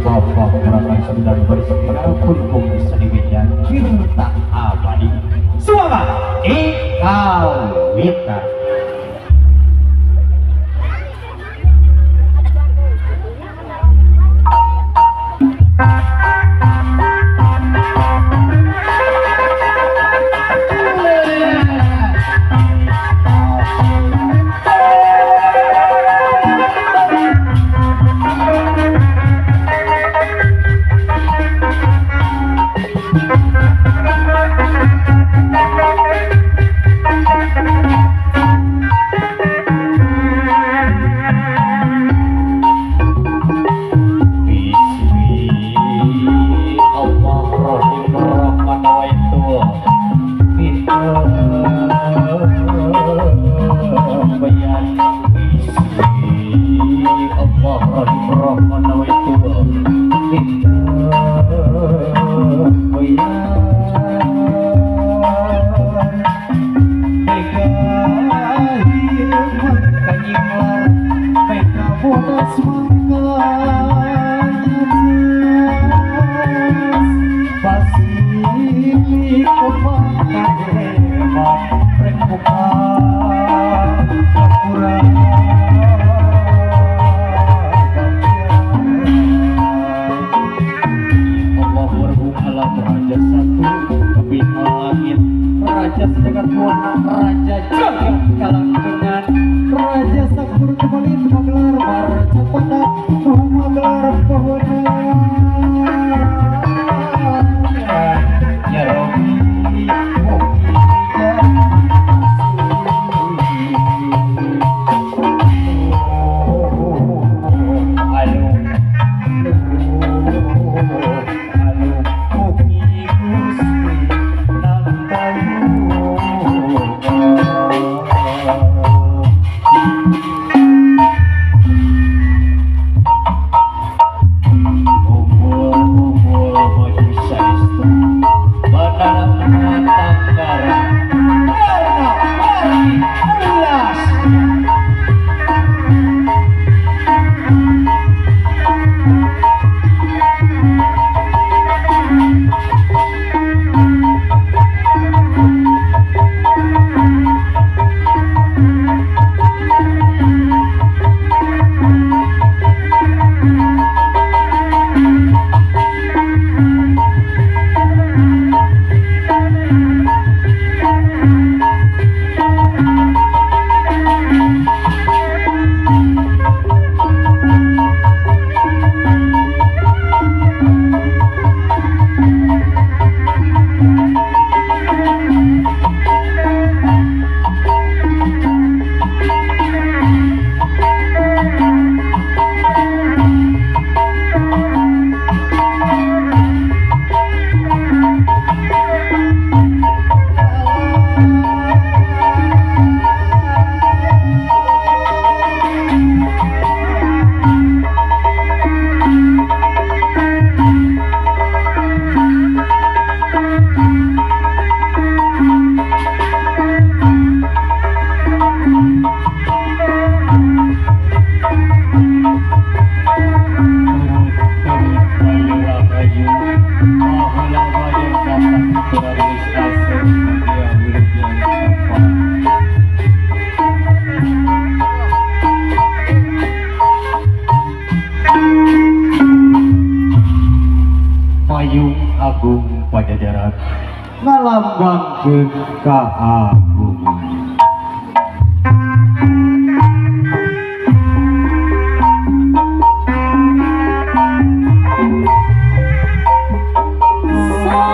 Bapak Prakan Sembilan Baris Kuntung Seniwinya Tirta Abadi Suara Ika Wita. Payung Agung Pajajaran ngalambangkeun kaagungan. So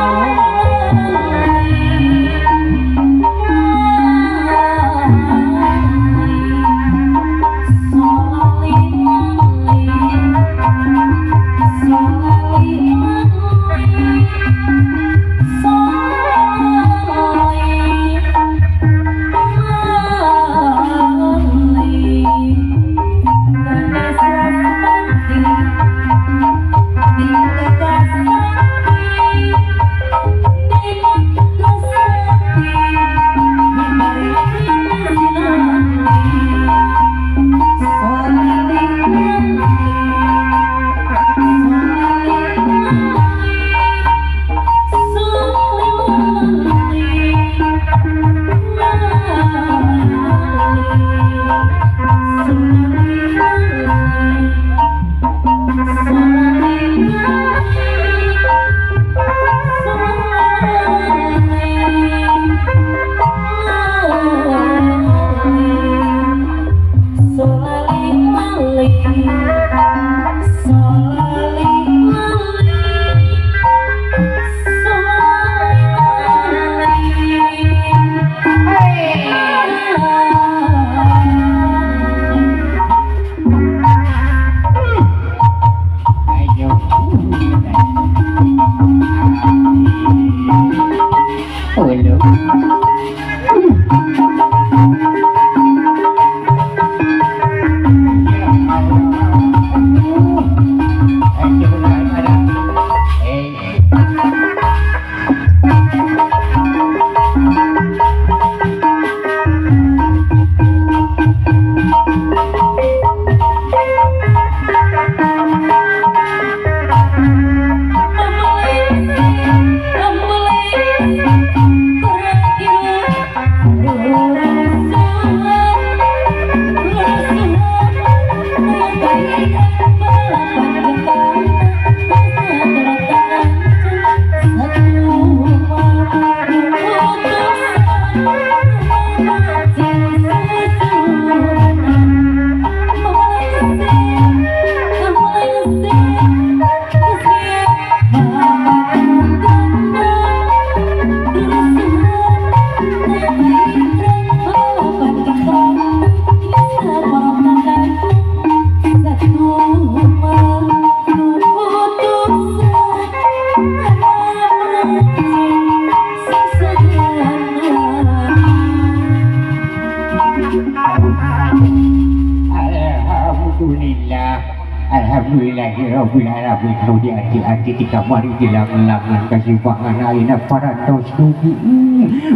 Alhamdulillahirabbil alamin nu dianti-anti ti kamari dilang-langan kasipangan ayeuna parantos dugi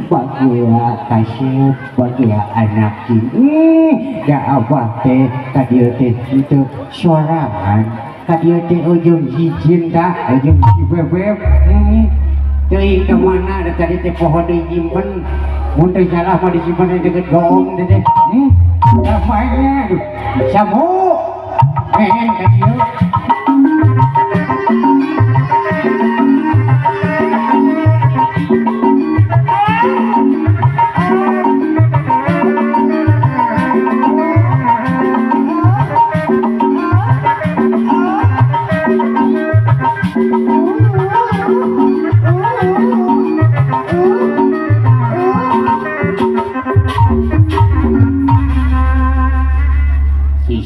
bagia kasep bagia anak da abah teh ka dieu teh teu sorangan ka dieu teh ujung hijin tah ujung si bebeb teuing ka mana da tadi teh poho deui nyimpen mun teu salah mah disimpen di deukeut goong teh namanya aduh samu ka dieu.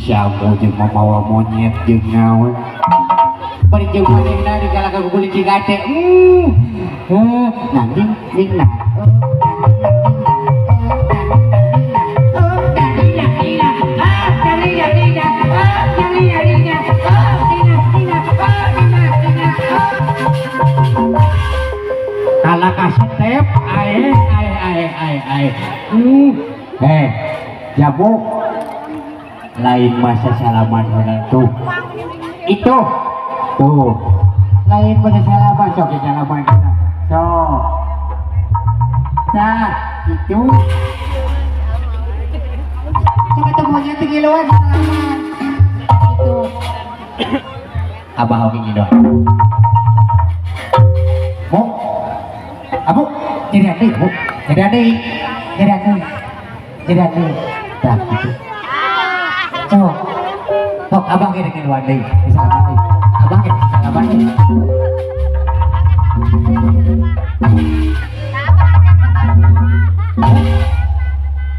Siapa jeung mamawa monyet jeung naon bari jeung manehna di kalaka kukulit cigate nanging ning na kalaka step ae ae ae ae ae eh jamu lain masa salaman orang tuh itu tuh lain masa salaman sok salaman sok nah itu coba temunya tigiluan salaman itu abah oke gitu bu abu jadi ade bu jadi ade jadi ade jadi ade nah gitu. Sok, sok abang kira ngiluan deui, salaman deui. Abang kira salaman deui.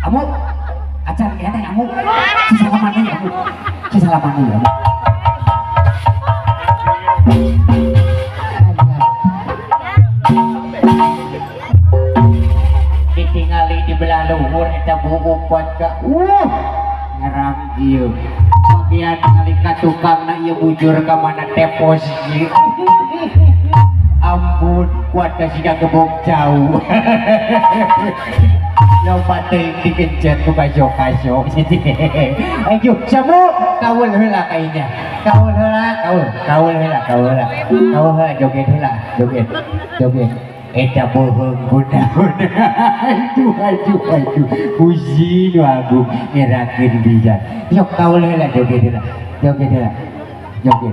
Amu, acan kene amu. Salaman deui amu. Salaman deui amu. Ditingali di belah luhur eta buku kuat ka. Ngerang ieu bagian ngali ka tukangna ieu bujur ka mana tepos ieu ampun kuat ka siga gebok jauh lompat teuing dikencet ku kajo-kajo ayo samu kaul heula kainya kaul heula kaul kaul heula kaul heula kaul heula joget heula joget joget eta bohong guna-guna aduh aduh aduh puji nu agung ngerakeun pisan sok kaul heula joget heula joget heula joget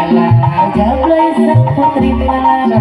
alah jablay sang putri malam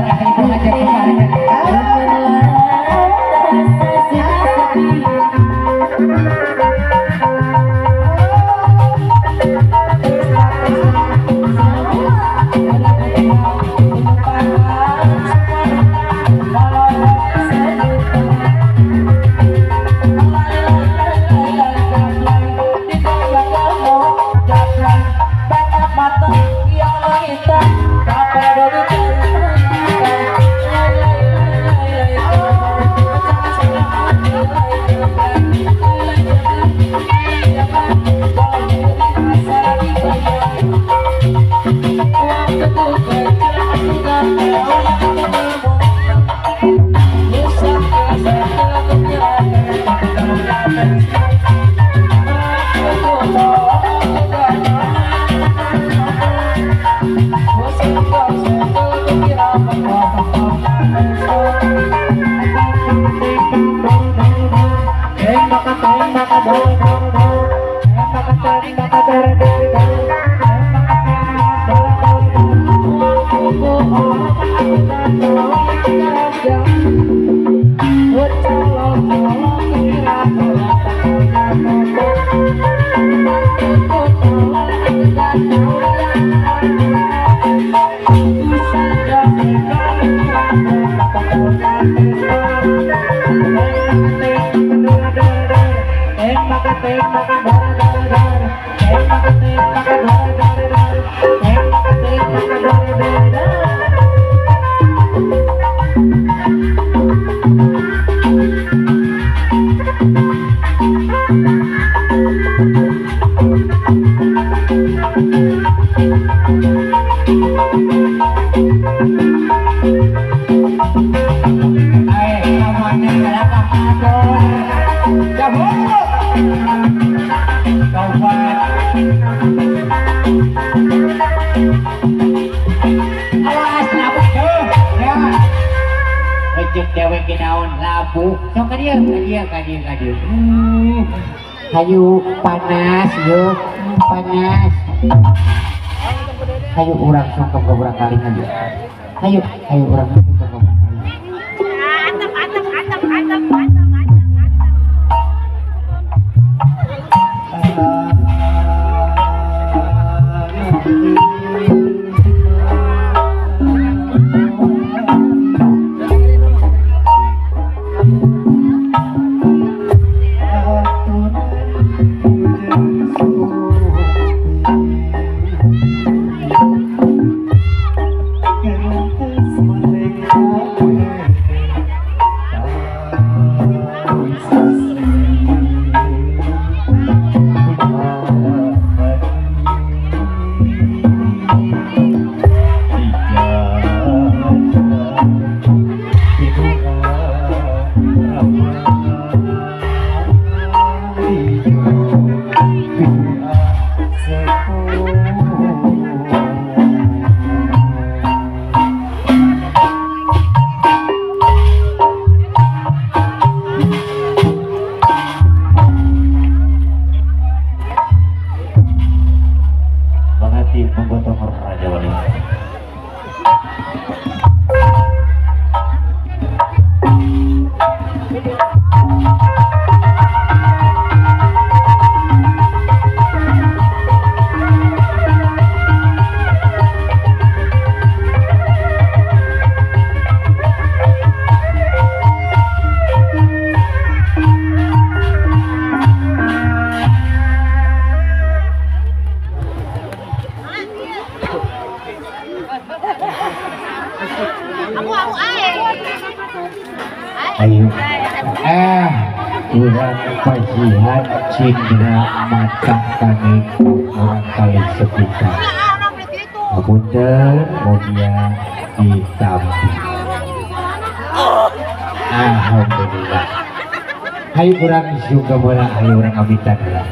Prabu. Sok ka dieu, ka dieu, ka dieu, ka dieu. Hayu panas yo, panas. Hayu urang sungkem ka urang kali hayu. Hayu, hayu urang sungkem ka urang kali. Atap, atap, atap, atap, atap, atap. Ayo, urang pasihan cindera mata kaning orang kali sekitar. Apunten mugia ditampi. Alhamdulillah. Hayu urang sungkem heula, hayu urang amitan heula.